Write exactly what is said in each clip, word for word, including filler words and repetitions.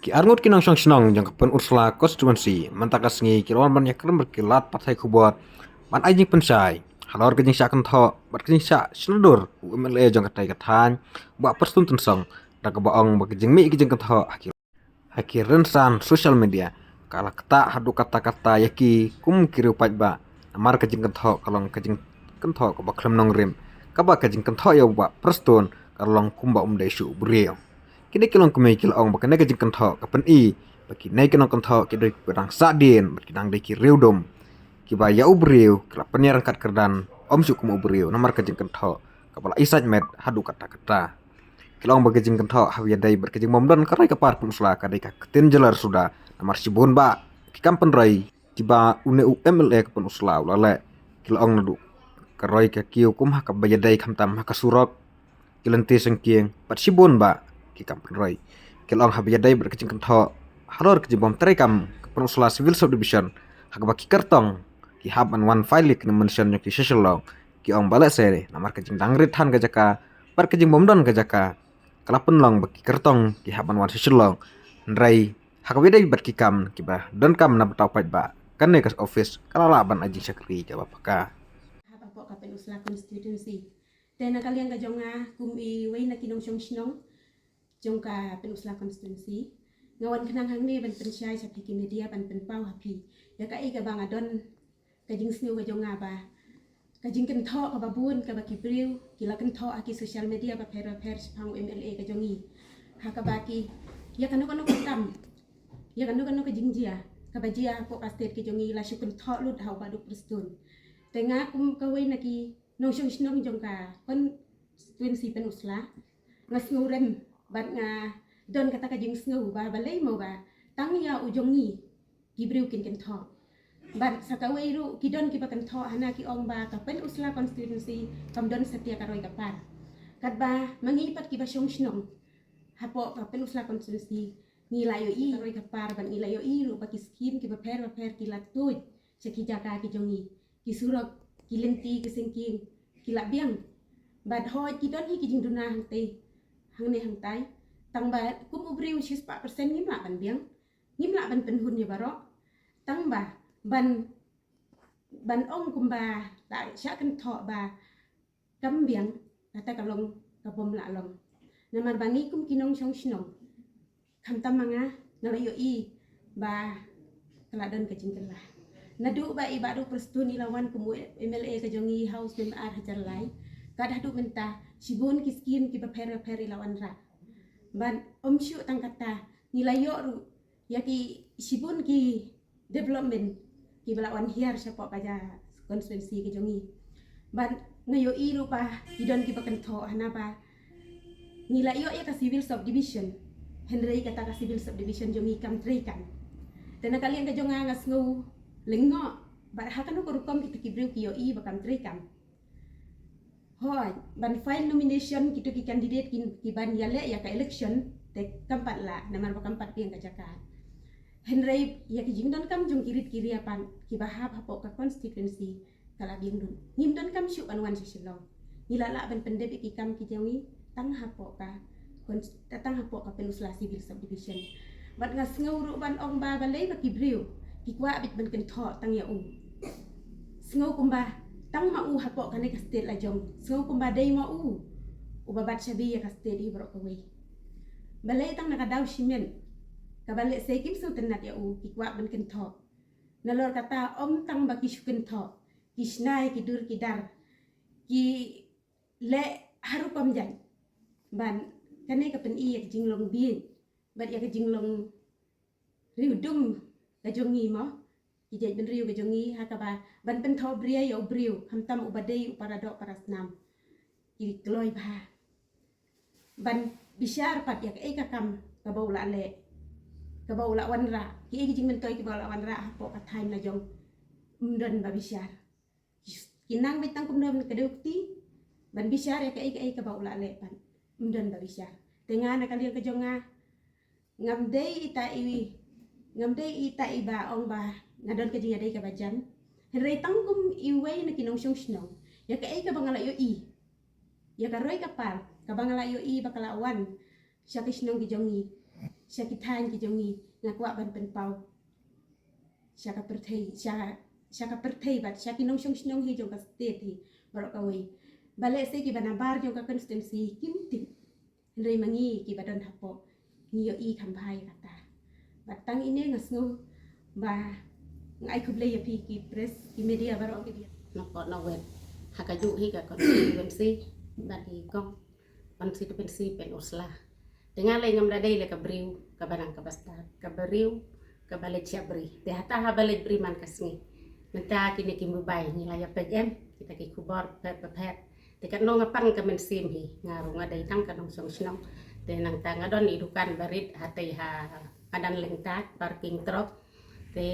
Ki arngut ki nongshong shnong jong ka Pynursla constituency mynta ka sngi ki la wan ban ïakren bad ki lad pathai khubor ban ai jingpynshai halor ka jingshah kynthoh bad ka jingshah shna dur u M L A jong katei ka thaiñ, Bah Prestone Tynsong, da kaba ong ba ka jingmih ka jingkynthoh ha ki ha ki rynsan social media ka la ktah haduh katta katta ïa ki kum ki riew paidbah. Namar ka jingkynthoh ka long ka jingkynthoh kaba khlem nongrim, kaba ka jingkynthoh ïa u Bah Prestone ka long kumba um dei shuh u briew. Kine ki longkmie ki la ong ba kane ka jingkynthoh ka pyni ba kine ki nongkynthoh ki dei kiba dang sahdien bad ki dang dei ki riewdum, kiba ïa u briew ki la pynïar ryngkat kyrdan, ym shuh kum u briew, namar ka jingkynthoh kaba la isaitmet haduh katta katta. Ki la ong ba ka jingkynthoh haba ïadei bad ka jingbymdon ka roi ka par Pynursla ka dei ka ktien jaler suda, namar shibun bah ki kam pynroi kiba une u M L A ka Pynursla u la leh, ki la ong, naduh ka roi ka kiew kum ha kaba ïadei khamtam ha ka surok, ki lynti syngkien bad shibun bah ki kam pynroi. Ki la ong haba ïadei bad ka jingkynthoh halor ka jingbym treikam ka Pynursla Civil Subdivision, ha kaba ki kyrtong ki hap ban wan file ïa ki nomination jong ki sha Shillong, ki ong ba lehse namar ka jingdang rit than ka jaka bad ka jingbymdon ka jaka ka la pynlong ba ki kyrtong ki hap ban wan sha Shillong. Hynrei ha kaba ïadei bad ki kam kiba donkam na bynta u paidbah, kane ka office ka la lah ban ai jingshakri kaba paka. Hap hapoh ka Pynursla constituency. Te na ka liang ka jong nga kum iwei na ki nongshong shnong jong ka Pynursla constituency, nga wan khnang hangne ban pynshai sha phi ki media ban pynpaw ha phi ïa kaei kaba nga don ka jingsngew ka jong nga ba ka jingkynthoh kaba bun kaba ki briew ki la kynthoh ha ki social media bapher bapher shaphang u M L A ka jong ngi, ha kaba ki ïa kano kano ka kam, ïa kano kano ka jingjia kaba jia hapoh ka state ka jong ngi la shu kynthoh lut ha u Bah Duh Prestone. Te nga kum kawei na ki nongshong shnong jong ka constituency Pynursla, nga sngewrem bad nga don kata ka jingsngew ba balei mo ba tang ïa u jong ngi ki briew kin kynthoh. Bad sa kawei ruh ki don kiba kynthoh hana ki ong ba ka Pynursla constituency kam don satia ka roi ka par. Katba ma ngi pat kiba shong shnong hapoh ka Pynursla constituency ngi la ïohi ka roi ka par bad ngi la ïohi ruh ba ki skim kiba pher ba pher ki la tuid sha ki jaka ki jong ngi, ki surok, ki lynti, ki syngkien ki la biang. Bad hooid ki don hi ki jingduna hangtei hangne hangtai, tang ba kum u briew shispah percent ngim lah ban biang, ngim lah ban pynhun ïa baroh. Tang ba ban ban ong kumba la shah kynthoh ba kam biang, kata ka long ka bym lah long. Namar ba ngi kum ki nongshong shnong, khamtam ma nga, nga la ïohi ba ka la don ka jingkylla. Naduh ba i Bah Duh Prestone i la wan kum u M L A ka jong ngi ha u snem ar hajar lai, kat haduh mynta shibun ki skim kiba pher bapher i la wanrah. Bad ym shuh tang kata, ngi la ïoh ruh ïa ki shibun ki development kiba la wan hiar shapoh ka ja constituency ka jong ngi. Bad nga ïohi ruh ba ki don kiba kynthoh hana ba ngi la ïoh ïa ka civil subdivision, hynrei kata ka civil subdivision jong ngi kam treikam. Te na ka liang ka jong nga, nga sngew lyngngoh bad ha kano ka rukom kita ki briew ki ïohi ba kam treikam. Hooid, ban file nomination kito ki candidate ki, ki ban ïaleh ïa ka election te kam pat lah namar ba kam pat biang ka jaka. Hynrei ïa ki jingdonkam jong ki rit ki ria pat kiba hap hapoh ka constituency ka la biang lut. Ngim donkam shuh ban wan sha Shillong. Ngi la lah ban pyndep ïa ki kam ki jong ngi tang hapoh ka cons-, tang hapoh ka Pynursla Civil Subdivision. Bad nga sngew ruh ban ong ba balei ba ki briew ki kwah beit ban kynthoh tang ïa u. Sngew kumba tang ma u hapoh kane ka state la jong, sngew kumba dei ma u uba bat shabi ïa ka state hi baroh kawei. Balei tang na ka daw shimet kaba lehse kim sngewtynnat ïa u ki kwah ban kynthoh. Nalor kata ym tang ba ki shu kynthoh, ki shna ïa ki dur ki dar, ki leh ha rukom jait. Bad kane ka pyni ïa ka jinglong bieit bad ïa ka jinglong riewdum ka jong ngi mo, ki jaitbynriew ka jong ngi, ha kaba ban pynthohbria ïa u briew khamtam uba dei u paradoh parasnam, ki kloi bha. Ban bishar pat ïa kaei ka kam kaba u la leh, kaba u la wanrah, kiei ki jingmyntoi kiba u la wanrah hapoh ka thaiñ la jong, ym don ba bishar. Ki nang beit tang kumno ban kdew kti ban bishar ïa kaei kaei kaba u la leh pat, ym don ba bishar. Te nga na ka liang ka jong nga, ngam dei ita i, ngam dei ita iba ong ba nga don ka jingïadei kaba jan. Hynrei tang kum iwei na ki nongshong shnong, ïa kaei kaba nga la ïohi, ïa ka roi ka par kaba nga la ïohi ba ka la wan sha ki shnong ki jong ngi, sha ki thaiñ ki jong ngi, nga kwah ban pynpaw sha ka pyrthei, sha, sha ka pyrthei bad sha ki nongshong shnong hi jong ka state hi baroh kawei. Ba lehse kiba nabar jong ka constituency kim tip. Hynrei ma ngi kiba don hapoh ngi ïohi kham bha ïa kata. Bad tang ine nga sngew ba nga ai khublei ïa phi ki press, ki media baroh ki biang. Nokot nowet ha kajuh hi ka constituency bad i kong constituency Pynursla. Te nga lei ngam da dei la ka briew kaba nang kaba stad, ka briew kaba leit shah bri. Te hata haba leit bri man ka sngi, mynta kine ki mobile ngi la ïa peit em kita ki khubor phet ba phet. Te katno nga pang ka mynsiem hi, nga ruh nga dei tang ka nongshong shnong. Te nangta nga don i dukan barit hatei ha madan Lyngtad, parking truck. Te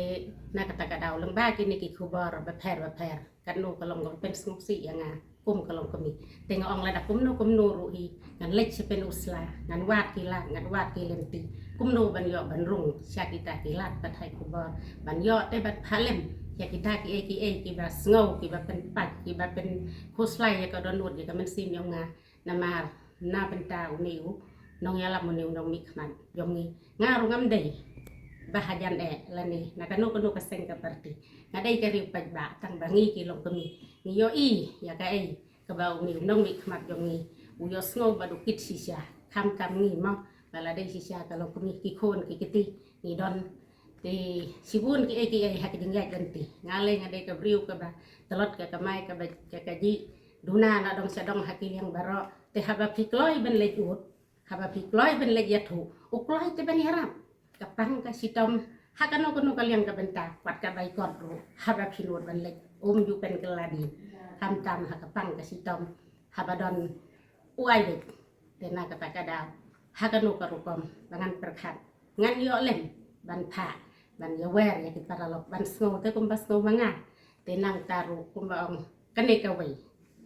na kata ka daw lyngba kine ki khubor ba pher ba pher, katno ka long ka pynsngewsih ïa nga kum ka longkmie. Te nga ong lada kumno kumno ruh hi, ngan leit sha Pynursla, ngan wad ki lad, ngan wad ki lynti kumno ban ïoh ban rung sha kita ki lad pathai khubor, ban ïoh te ban phalem ïa kita kiei kiei kiba sngew, kiba pynpait, kiba pynkhuslai ïa ka dohnud, ïa ka mynsiem jong nga. Namar na bynta une u nongïalam, une u nongmihkhmat jong ngi, nga ruh ngam dei ba hajan eh lane na kano kano ka seng ka party. Nga dei ka riew paidbah tang ba ngi ki longkmie ngi ïohi ïa kaei kaba une u nongmihkhmat jong ngi u ïohsngew bad u kit shisha. Khamtam ngi mo, ba la dei shisha ka longkmie, ki khun ki kti ngi don te shibun kiei kiei ha ka jingïaid lynti. Nga lei nga dei ka briew kaba tlot ka kamai kaba ka kajih, duna na dong sha dong ha ki liang baroh. Te haba phi kloi ban leit ud, haba phi kloi ban leit ïathuh, u kloi te ban ïarap. Ka pang ka shitom ha kano kano ka liang ka bynta, wat ka bai kot ruh haba phi nud ban leit um ju pynkylla dien. Khamtam ha ka pang ka shitom haba don u ai beit. Te na kata ka daw ha kano ka rukom ba ngan pyrkhat, ngan ïoh lem ban phah, ban ïawer ïa ki paralok, ban sngew te kumba sngew ma nga. Te nangta ruh kumba ong kane kawei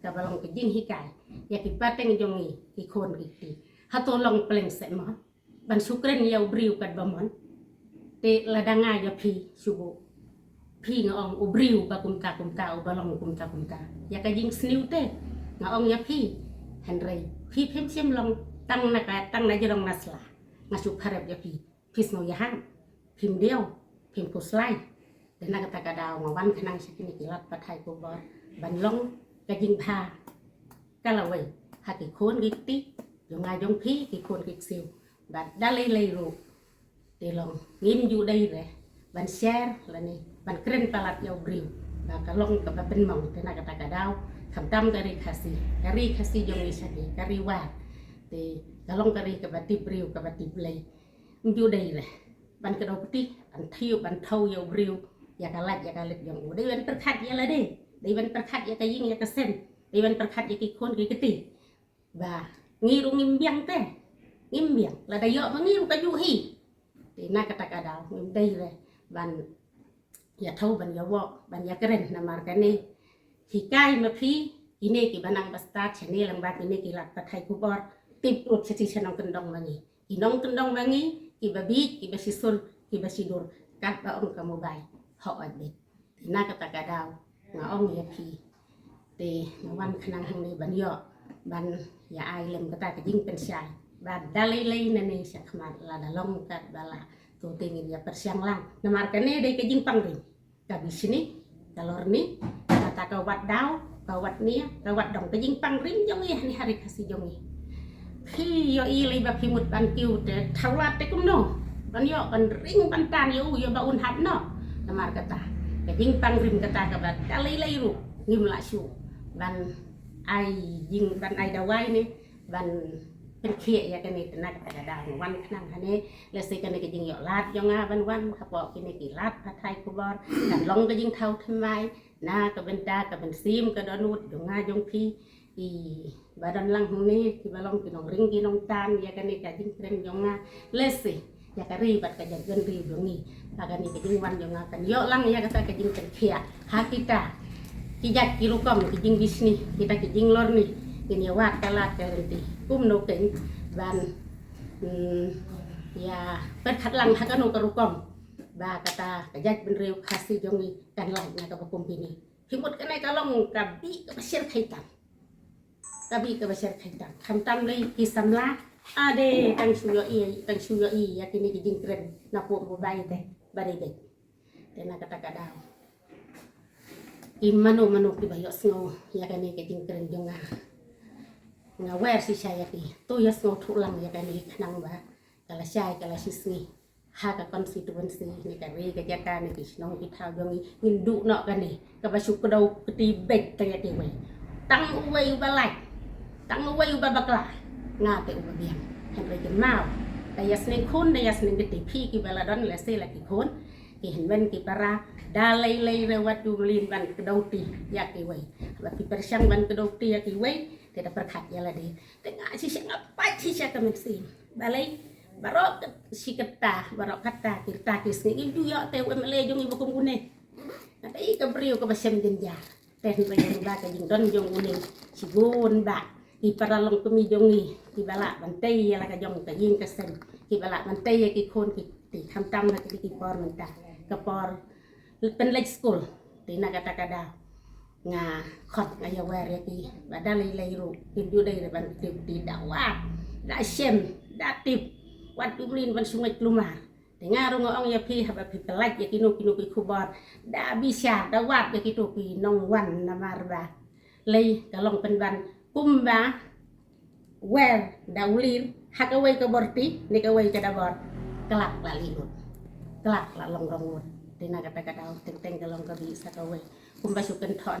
kaba long ka jinghikai ïa ki pateng jong ngi, ki khun ki kti. Hato long pleng seh mo ban shu kren ïa u briew katba mon? Te lada nga ïa phi shu buh, phi nga ong u briew ba kumta kumta, uba long kumta kumta, ïa ka jingsniew te nga ong ïa phi. Hynrei phi phim shym long tang na ka, tang na jrong na sla. Nga shu pharep ïa phi, phi sngew ïahap, phim diaw, phim khuslai. Te na kata ka daw nga wan khnang sha kine ki lad pathai khubor ban long ka jingbha ka lawei ha ki khun ki kti jong nga jong phi, ki khun ki ksiew. Bad da lei lei ruh te long ngim ju dei re ban share lane ban kren palat ïa u briew ba ka long kaba pynmong. Te na kata ka daw khamtam ka ri Khasi, ka ri Khasi jong ngi sha ki, ka ri War, te ka long ka ri kaba tip briew kaba tip Blei. Ngim ju dei re ban kdew kti, ban thiew, ban thew ïa u briew ïa ka lait ïa ka leit jong u. Dei ban pyrkhat ïa lade, dei ban pyrkhat ïa ka ïing ïa ka sem, dei ban pyrkhat ïa ki khun ki kti. Ba ngi ruh ngim biang te, ngim biang, lada ïoh ma ngi ruh kajuh hi. Te na kata ka daw ngim dei re ban ïa thew, ban ïa wok, ban ïa kren. Namar kane hikai ma phi, kine kiba nang ba stad shane lyngba kine ki lad pathai khubor, tip ruh sha shi sha nongkyndong ma ngi, ki nongkyndong ma ngi kiba bieit, kiba shisun, kiba shidur, katba ong ka mobile, hok ot beit. Te na kata ka daw nga ong ïa phi, te nga wan khnang hangne ban ïoh, ban ïa ai lem kata ka jingpynshai. Bad da lei lei nane shakhmat lada long katba lah, to te ngin ïa pyrshang lang. Namar kane dei ka jingpang rim, ka bishni, ka lorni, kata ka wat daw, ka wat nia, ka wat dong, ka jingpang rim jong ngi hani ha ri Khasi jong ngi. Phi ïohi lei ba phi mut ban kiew te thaw lad te kumno ban ïoh ban ring ban tan ïa u, ïa ba un hap noh. Namar kata ka jingpang rim kata kaba da lei lei ruh ngim lah shuh ban ai jing, ban ai dawai ne ban pynkhiah ïa kane. Te na kata ka daw nga wan khnang hangne, lehse kane ka jingïoh lad jong nga ban wan hapoh kine ki lad pathai khubor kan long ka jingthaw thymmai na ka bynta ka mynsiem ka dohnud jong nga jong phi, i ba don lang hangne, kiba long ki nongring ki nongtan ïa kane ka jingkren jong nga. Lehse ïa ka ri bad ka jaitbynriew jong ngi, ha kane ka jingwan jong nga kan ïoh lang ïa kata ka jingpynkhiah ha kita ki jait ki rukom, ki jingbishni, kita ki jinglorni, kin ïa wad ka lad ka lynti kumno kein ban, hmm, ïa pyrkhat lang ha kano ka rukom ba kata ka jaitbynriew Khasi jong ngi kan lait na kaba kum kine. Phi mut kane ka long ka bih kaba shyrkhei tam, ka bih kaba shyrkhei tam. Khamtam lei ki samla, Ade, tang shu ïohi, tang shu ïohi ïa kine ki jingkren na pop mobile te ba dei beit. Te na kata ka daw, i mano mano kiba ïohsngew ïa kane ka jingkren jong nga, nga wer shisha ïa ki. To ïohsngew thuh lang ïa kane, khnang ba ka la shai ka la shisngi ha ka constituency ne ka ri ka jaka ne ki shnong ki thaw jong ngi, ngin duh noh kane kaba shu kdew kti beit tang ïa kiwei. Tang uwei uba lait, tang uwei uba bakla, nga te uba biang. Hynrei ki maw, da ïa sneng khun da ïa sneng kti, phi kiba la don lehse la ki khun, ki hynmen ki para, da lei lei re wat ju mlien ban kdew kti ïa kiwei. Haba phi pyrshang ban kdew kti ïa kiwei, te da pyrkhat ïa lade. Te nga shisha nga pait shisha ka mynsiem. Balei? Baroh ka shi katta, baroh katta ki rta ki sngi ngi ju ïoh te u M L A jong ngi ba kum une. Nga dei ka briew kaba shem jynjar. Te hynrei ba ka jingdon jong une, shibun ba ki para longkmie jong ngi kiba lah ban tei ïa la ka jong ka ïing ka sem, kiba lah ban tei ïa ki khun ki kti, khamtam ha kine ki por mynta, ka por pynleit skul. Te na kata ka daw nga khot, nga ïa wer ïa ki ba da lei lei ruh kim ju dei re ban kti kti, da wad, da shem, da tip, wat ju mlien ban shu ngeit kulmar. Te nga ruh nga ong ïa phi, haba phi pynlait ïa kino kino ki khubor, da bishar, da wad ïa kito ki nongwan, namar ba lei ka long pynban kumba wer da u lir ha kawei ka bor kti ne kawei ka da bor, klak la lih lut, klak la long rong lut. Te na kata ka daw teng teng ka long ka bih sa kawei, kumba shu kynthoh